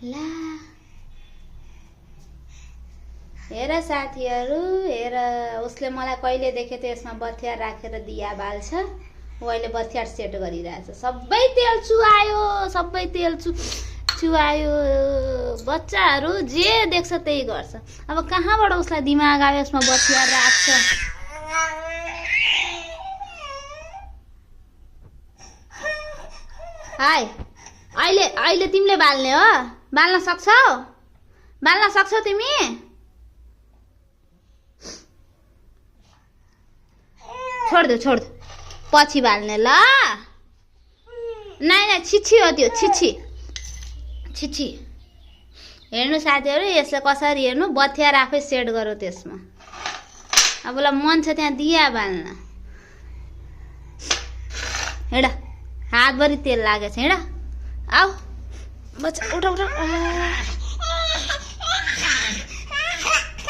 ला हेर साथीहरु, हेर उसले मलाई कहिले देखे त यसमा बथिया राखेर दिया बाल्छ। उ अहिले बथिया सेट गरिरहेछ। सबै तेल चुआयो, सबै तेल चुआयो। बच्चाहरु जे देख्छ त्यही गर्छ। अब कहाँबाट उसलाई दिमाग आयो यसमा बथिया राख्छ। हाय अहिले तिमीले बाल्ने हो? बाल्न सक्छौ? बाल्न सक्छौ तिमी? छोड दे पछि बाल्ने ल। नाइ छिछि हो त्यो, छिछि। हेर्नु साथीहरु, यसले कसरी हेर्नु बथिया आफै सेट गरौ त्यसमा। अब ल मन छ त्यहाँ दिया बाल्न। हेड हातभरि तेल लागेछ। हेड आऊ बच्चा, उठ।